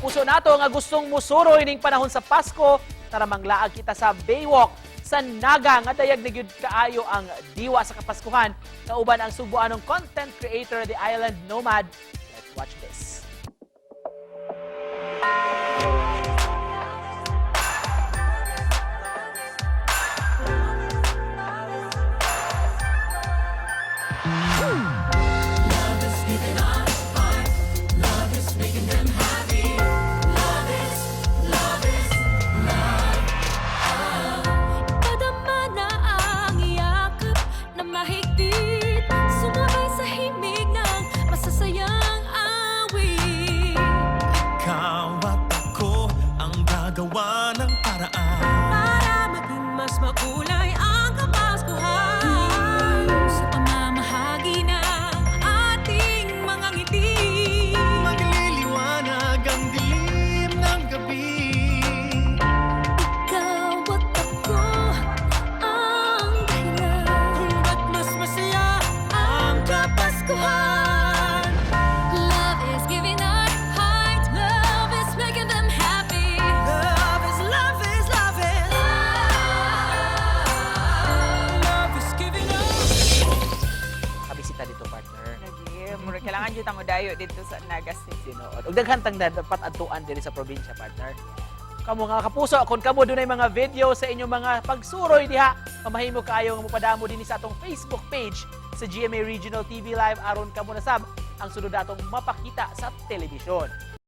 kapuso nato nga gustong musuroy ning panahon sa Pasko, tara, manglaag kita sa Baywalk sa Naga nga dayag na gyud kaayo ang diwa sa Kapaskuhan kauban ang sugboanong content creator, The Island Nomad. Let's watch this. Padama na ang yakap na mahigpit, sumabay sa himig ng masasayang awit. Ikaw at ako ang gagawa ng paraan para maging mas makulay ang Kapaskuhan sa pamamahagi ng ating mga ngiti. Magliliwanag ang dilim ng gabi. Ikaw at ako ang dahilan kung ba't mas masaya ang Kapaskuhan. Love is giving our heart. Love is making them happy. Love is, love is, love is Love. Love is giving up. Kabisita dito, partner. Lagi, mura kailangan jud mo dayo dito sa Naga City. Tinuod. Ug daghan tang dapat adtuan diri sa probinsya, partner. Kamo nga kapuso, kung kamo dunay mga video sa inyong mga pagsuroy diha, mamahimo kaayo nga mopadamo dinhi sa atong Facebook page sa GMA Regional TV Live aron kamo na sab ang sunod natong mapakita sa telebisyon.